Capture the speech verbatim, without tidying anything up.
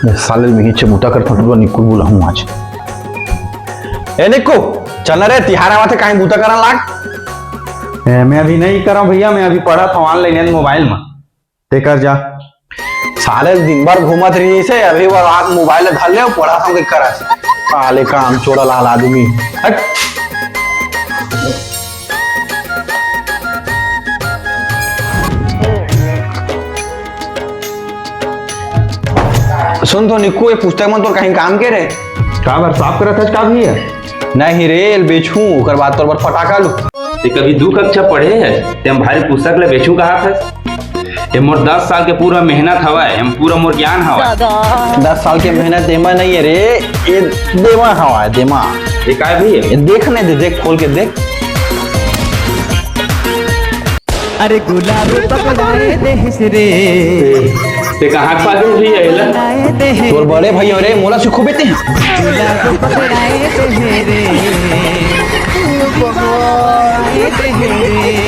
साले, मैं नीचे बूता करता हूँ, तो निक्कू बुलाऊं आज। ए निक्कू, चल ना रे, तिहार आवा थे, कहीं बूता करन लाग। ए, मैं अभी नहीं करा भैया, मैं अभी पढ़त हूँ online मोबाइल में। ते कर जा। साले दिन भर घूमत रहिसे, अभी वो रात मोबाइल धर ले, पढ़त हूँ के करत। साले काम चोरा लाल आदमी। हट। सुन तो निक्कू, ये पुस्तक मन तोर कहीं काम के रे? का बर साफ करत हस का भैया? नहीं रे, एल बेचहूं, ओकर बाद तोर बर फटाका लू। ते कभी दू कक्षा पढ़े हस, ते हम भारी पुस्तक ले बेचहूं कहात हस? ये मोर दस साल के पूरा मेहनत हवय, हम पूरा मोर ज्ञान हवय। दस साल के मेहनत एमा नहीं है रे, ये देमा हवय, देमा। ये काय भैया? ये देखने दे, देख, खोल के देख। अरे गुलाब पकड़ाए देहिस रे। ते कहाँ के पास भी है ला? पकड़ाए देहिस। तोर बड़े भैया रे, मोला सिखोबे ते। गुलाब पकड़ाए देहिस रे। पकड़ाए देहिस रे।